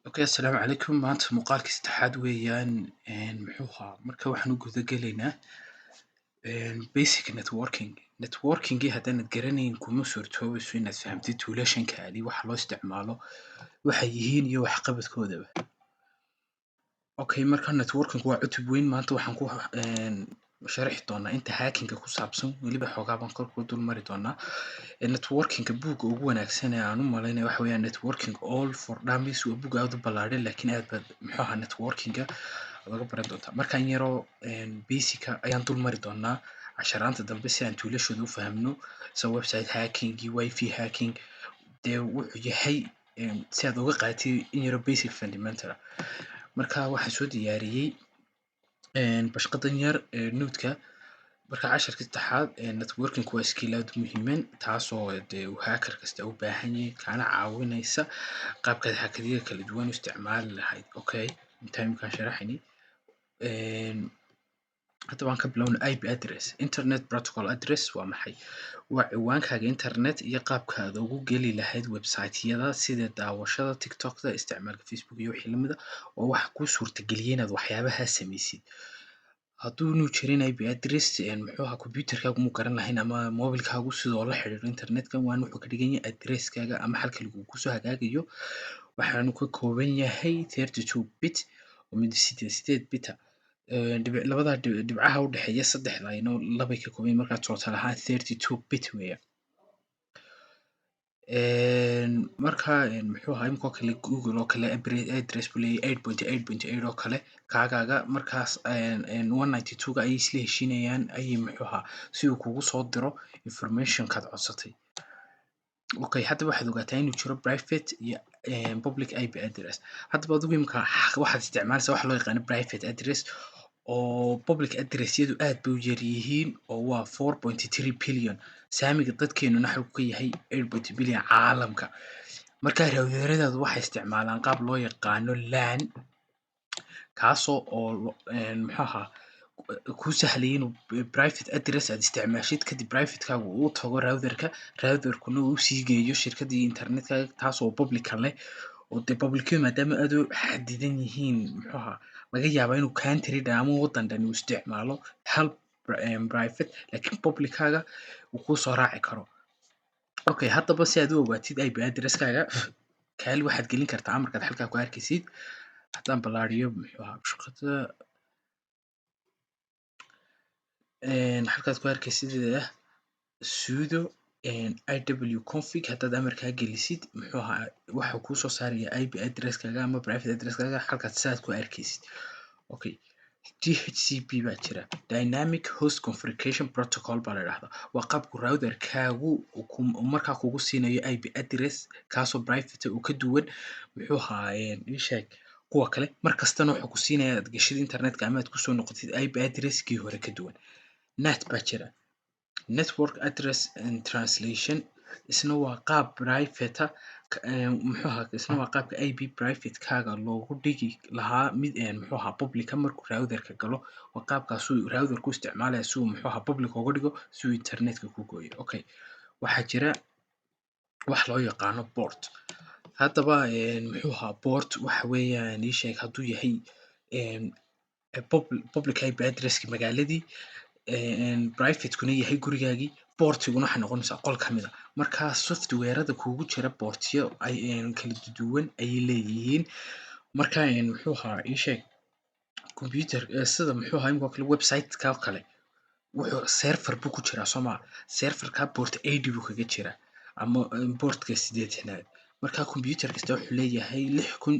Okay, assalaamu calaykum. Maanta muuqaalkii saddexaad weeyaan. Muxuu ahaa? Marka waxaan u guda gelaynaa basic networking. Networkingii haddaanad garanayn, kuma suurtoobayso inaad fahamtid toolashankaadi waxa loo isticmaalo, waxay yihiin iyo waxqabadkoodaba. Okay, marka networking waa cutub weyn. Maanta waxaan ku sharixi doonaa inta hackinga ku saabsan, weliba xoogaa baan kor ku dul mari doonaa. Networkinga buugga ugu wanaagsan ee aan u malaynaya waxa weeyaan Networking All for Dummies. Waa buug aad u ballaadhan, laakiin aad baad, muxuu ahaa, networkinga aad uga baran doontaa. Marka in yaroo basic ah ayaan dul mari doonaa casharaanta dambe si aan toolashooda u fahamno, sida website hacking iyo wifi hacking dee wuxuu yahay, si aad uga qaadatid in yaroo basic fundamental ah. Marka waxaan soo diyaariyey bashqadan yar ee note-ka. Marka casharka saddexaad ee networking waa skill aad u muhiiman, taasoo dee uu hacker kasta u baahan yahay, kaana caawinaysa qaabkaad hackeryada kala duwan u isticmaali lahayd. Okay, intaan imkaan sharaxayni, hadda waan ka bilowna. IP address, internet protocol address, waa maxay? Waa ciwaankaaga internet iyo qaabka aad ugu geli lahayd website-yada, sida daawashada TikTok-da, isticmaalka Facebook iyo wixii lamid ah. Waa waxa kuu suurtageliya inaad waxyaabahaas samaysid. Hadduunu jirin IP address, muxuu ahaa, computerkaagu muu garan lahayn ama mobilkaagu sidoo la xiriiro internetka. Waan wuxuu ka dhigan yahay addresskaaga ama halka lagugu soo hagaagayo. Waxaanu ka kooban yahay 32 bit oo mid 8 8 bit ah. Dhibic labada dhibcaha u dhexeeya saddexda ayno labay ka kooban yihiin. Markaa total ahaan 32 bit weeyaan. Marka, muxuu ahaa, imika oo kale Google oo kale address buu leeyahay 8.8.8 oo kale kaagaaga. Markaas 192 ga ayay isla heshiinayaan, ayay, muxuu ahaa, si uu kugu soo diro informationkaad codsatay. Okay, haddaba waxaad ogaataa inuu jiro private iyo public IP address. Haddaba adigu imika waxaad isticmaalaysaa waxa loo yaqaano private address, oo public address-yadu aad bay u yar yihiin, oo waa 4.3 billion. Saamiga dadkeenuna xalku ka yahay 8 billion caalamka. Marka routeradaadu waxay isticmaalaan qaab loo yaqaano LAN, kaasoo oo muxuu ahaa, kuu sahlaya inuu private address aad isticmaashid, kadib privatekaagu uu tago routerka, routerkuna uu usii geeyo shirkaddii internetkaaga, taasoo public leh. Oo dee publicyadu maadaama aad u xadidan yihiin, muxuu ahaa, laga yaabaa inuu country dhan ama waddan dhan uu isticmaalo hal private, laakiin publickaaga uu kuu soo raaci karo. Okay, haddaba si aad u ogaatid IP addresskaaga kaali, waxaad gelin kartaa amarkaad halkaa ku arkaysid. Haddaan ballaariyo, muxuu ahaa, shaqada halkaad ku arkaysid ah sudo iwconfig, haddaad amarkaa gelisid, muxuu ahaa, waxa kuu soo saaraya IP addresskaaga ama private addresskaaga halkaad sidaad ku arkaysid. Okay, DHCP baa jira, Dynamic Host Configuration Protocol baa la idhahdaa. Waa qaabku routerkaagu uu markaa kugu siinayo IP address kaasoo private uu ka duwan, muxuu ahaa, ii sheeg, kuwa kale. Mar kastana wuxuu ku siinaya aad gashid internetka ama aad kusoo noqotid IP addresskii hore ka duwan. NAT baa jira, Network Address and Translation. Isna waa qaab private ah, muxuu ahaa, isna waa qaabka IP private-kaaga loogu dhigi lahaa mid, muxuu ahaa, public markuu routerka galo. Waa qaabkaasuu routerku isticmaalaya si uu, muxuu ahaa, public uga dhigo, si uu internetka ku gooyo. Okay, waxaa jira wax loo yaqaano port. Haddaba, muxuu ahaa, port waxa weeyaan, ii sheeg, hadduu yahay public IP addresski magaaladii, private-kuna yahay gurigaagii, portiguna waxay noqonaysaa qol ka mid a. Marka software-ada kugu jira portiyo ay kala duwan ayay leeyihiin. Marka, muxuu ahaa, ii sheeg, computer sida, muxuu ahaa, imika oo kale website-ka oo kale wuxuu server buu ku jiraa, soo ma? Serverka port 80 buu kaga jiraa ama portka 80aad. Marka computer kasta wuxuu leeyahay lix kun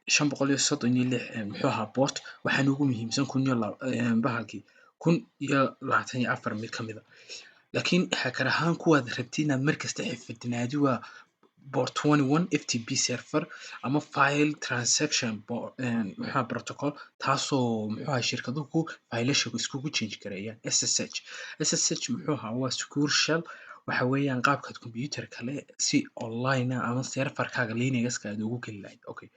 65,536, muxuu ahaa, port. Waxaana ugu muhiimsan kun iyo bahalkii 1024 mid ka mid a. Laakiin hacker ahaan kuwaad rabtid inaad mar kasta xifdinaadi waa port 21, FTP server ama file transaction muxuu protocol, taasoo, muxuu ahaa, shirkaduhu faylasha iskugu change gareeyaan. SSH, SSH, muxuu ahaa, waa secure shell. Waxa weeyaan qaabkaad computer kale si online ah ama serverkaaga Linuxka aad ugu geli lahayd. Okay,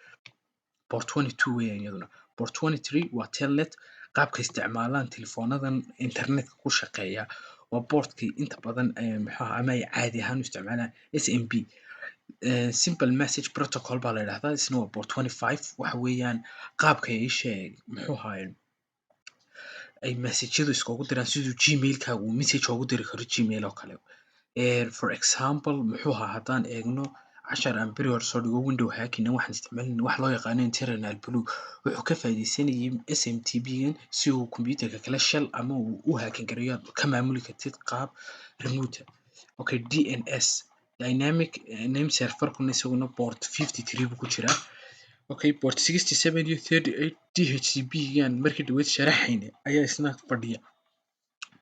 port 22 weeyaan iyaduna. Port 23 waa telnet, qaabka isticmaalaan telefoonadan internetka ku shaqeeya. Waa portkii inta badan, muxuu ahaa, ama ay caadi ahaan u isticmaalaan. SMB. Simple Message Protocol baa la yidhahdaa, isna waa port 25. Waxa weeyaan qaabka ii sheeg, muxuu ahaay, ay message-yadu iskugu diraan, siduu Gmail-kaagu uu message ugu diri karo Gmail oo kale. For example, muxuu ahaa, haddaan eegno cashar aan beri hore soo dhigo, window hacking, waxaan isticmaalayna wax loo yaqaano Eternal Blue. Wuxuu ka faa'iidaysanayay SMTP-gan si uu computerka kala shell ama uu u hacking gareeyo, aad ka maamuli kartid qaab remote. Okay, DNS, dynamic name server-kuna, isaguna port 53 buu ku jiraa. Okay, port 67 iyo 38 DHCP-gan markii dhaweyd sharaxayna ayaa isna fadhiya.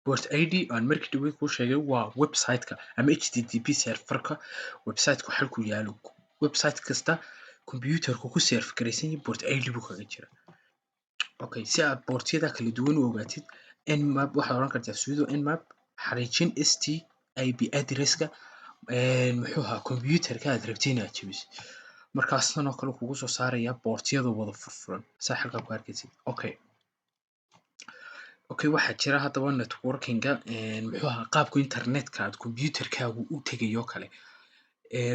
Port 80 aan markii dhaweyd kuu sheegay waa website-ka ama HTTP server-ka, website-ku halkuu yaalo. Website kasta computer-ku ku serve garaysan yahay port 80 buu kaga jira. Okay, si aad portyada kala duwan u ogaatid, Nmap waxaad oran kartaa sudo nmap xariijin st IP address-ka, muxuu ahaa, computer-ka aad rabtay inaad jabisid. Markaas tan oo kale kugu soo saaraya portyada wada furfuran, saa halkaa ku arkaysid. Okay, waxaa jira haddaba networking-ga, muxuu ahaa, qaabka internetka aad computer-kaagu u tegayo kale.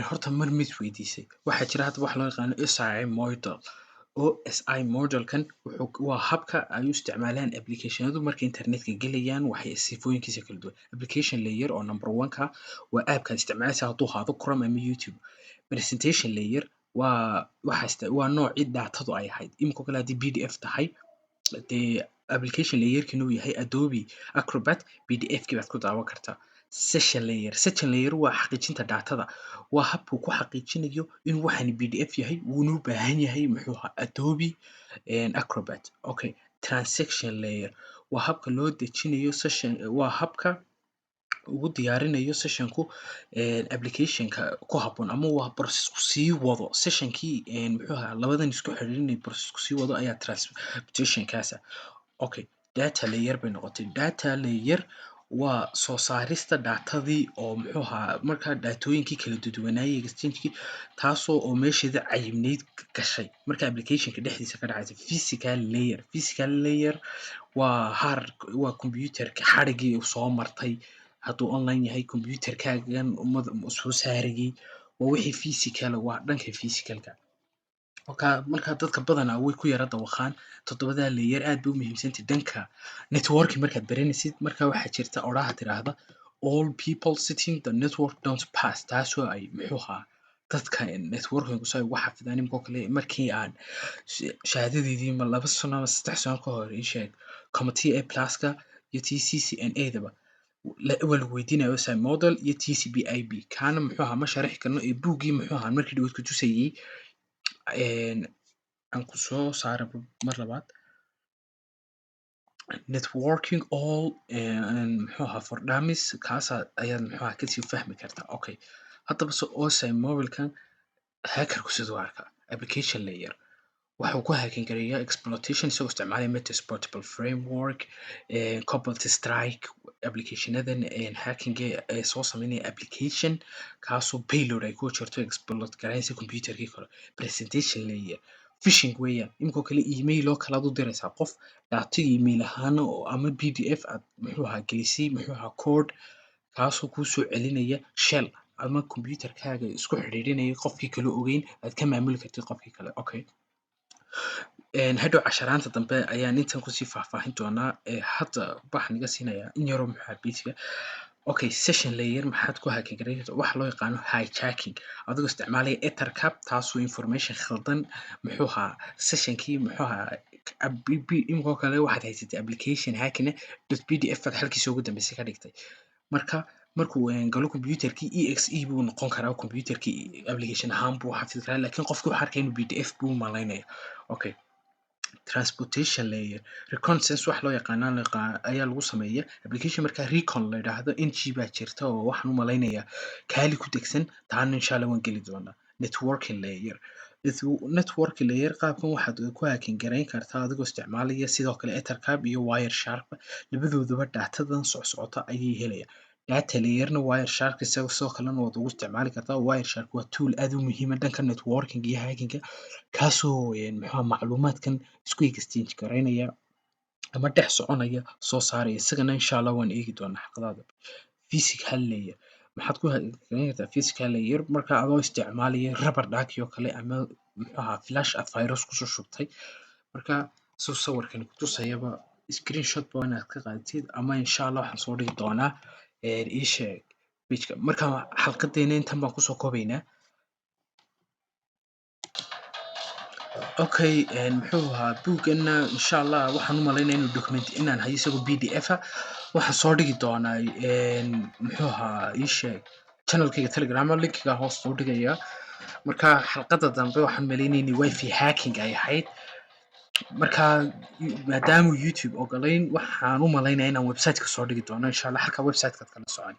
Horta mar mid weydiisay, waxaa jira haddaba wax loo yaqaano OSI model. OSI modelkan wuxuu waa habka ay u isticmaalaan applicationadu markay internetka gelayaan. Waxay sifooyinkiisa kala duwan: application layer oo number one ka waa appkaad isticmaalaysa, hadduu ahaado Chrome ama YouTube. Presentation layer waa waxa waa noocii datadu ay ahayd. Imika kale haddii PDF tahay, dee application layerkina uu yahay Adobe Acrobat, PDF kii baad ku daawan kartaa. Session layer, session layer waa xaqiijinta datada, waa habkuu ku xaqiijinayo inuu waxani PDF yahay, wuuna u baahan yahay, muxuu ahaa, Adobe Acrobat. Okay, transaction layer waa habka loo dejinayo session, waa habka ugu diyaarinayo sessionku applicationka ku habboon, ama waa processku sii wado sessionkii, muxuu ahaa, labadan isku xiriirinaya processku sii wado ayaa transportationkaasa. Okay, data layer bay noqotay. Data layer waa soo saarista datadii oo, muxuu ahaa, markaa datooyinkii kala duduwanaayay, exchange-kii, taasoo oo meesheeda cayimnayd gashay marka applicationka dhexdiisa ka dhacaysa. Physical layer, physical layer waa hard, waa computerka xadhigii soo martay. Hadduu online yahay, computerkaagan ummada soo saarayay waa wixii physical, waa dhanka physicalka. Marka dadka badanaa way ku yara dawaqaan. Toddobadaa layer aad bay u muhiimsantahay dhanka networking markaad baranaysid. Marka waxaa jirta odhaha tiraahda "All people sitting the network don't pass", taasoo ay, muxuu ahaa, dadka networking ay ugu xafidaan. Imika oo kale markii aan shahaadadeydii ma 2 sano ama 3 sano ka hor, ii sheeg, CompTIA A Pluska iyo CCNA daba waa lagu weydiinaya OSI model iyo TCP/IP. Kaana, muxuu ahaa, ma sharixi karno ee buuggii, muxuu ahaa, markii dhaweyd ku tusayay aan ku soo saara mar labaad, Networking all, muxuu ahaa, for Dummies, kaasa ayaad, muxuu ahaa, kasii fahmi kartaa. Okay, haddaba se OSI modelkan hackerku siduu arkaa: application layer waxuu ku hacking gareeyaa exploitation isagoo isticmaalaya Metasploitable framework, Cobalt Strike, applicationadan hacking ee soo sameynaya application kaasoo payload ay ku jirto exploit gareynaysa computerkii kale. Presentation layer phishing weeyaan. Iminkoo kale email oo kale aad u diraysaa qof data email ahaan oo ama PDF aad, muxuu ahaa, gelisay, muxuu ahaa, code kaasoo kuu soo celinaya shell ama computerkaaga isku xidhiidhinaya qofkii kale ogeyn, aad ka maamuli kartid qofkii kale. Okay, hadhow casharaanta dambe ayaan intan kusii faahfaahin doonaa. Ee hadda waxaan iga siinayaa in yaroo, maxaa, basic. Okay, session layer maxaad ku hacking gareyn kartaa? Waxa loo yaqaano hijacking, adigoo isticmaalaya ettercap, taasoo information khaldan, muxuu ahaa, sessionkii, muxuu ahaa, iminkoo kale waxaad haysatay application hacking .pdf baad halkiisa ugu dambeysay ka dhigtay. Marka markuu galo computerkii, exe buu noqon karaa, computerkii application ahaan buu xafidi karaa, laakiin qofkii wuxuu arkaya inuu PDF buu malaynaya. Okay, transportation layer reconnaissance wax loo yaqaanaa ayaa lagu sameeya application marka recon la yidhaahdo ng baa jirta oo waxaan u malaynayaa kaali ku degsan. Taana insha Allah waan geli doonaa. Networking layer, networking layer qaabkan waxaad ku hacking garayn kartaa adigoo isticmaalaya sidoo kale ettercap iyo Wireshark. Labadoodaba datadan socsocota ayay helayaan. Data layerna Wireshark isaga sidoo kalena waad ugu isticmaali kartaa. Wireshark waa tool aad u muhiima dhanka networking iyo hackinga, kaasoo, muxuu, macluumaadkan isku exchange garaynaya ama dhex soconaya soo saaraya. Isagana insha Allah waan eegi doonaa xalqadaha. Physical layer Maxaad ku hack gareyn kartaa physical layer marka adoo isticmaalaya rubber ducky oo kale ama, muxuu ahaa, flash aad virus kusoo shubtay. Marka suu sawirkan kutusayaba, screenshot ba inaad ka qaadatid, ama insha Allah waxaan soo dhigi doonaa ii sheeg pageka. Marka xalqadeena intan baan kusoo koobaynaa. Okay, muxuu ahaa, buugganna insha Allah waxaan u malaynaya inuu document inaan hayo isagoo PDF ah. Waxaan soo dhigi doonaa, muxuu ahaa, ii sheeg, channelkayga Telegram, linkiga hoos soo dhigaya. Marka xalqadda dambe waxaan malaynaya inay wifi hacking ay ahayd. Marka maadaama YouTube ogolayn, waxaan u malaynaya inaan website-ka soo dhigi doono insha Allah. Halka website-kaad kala socon.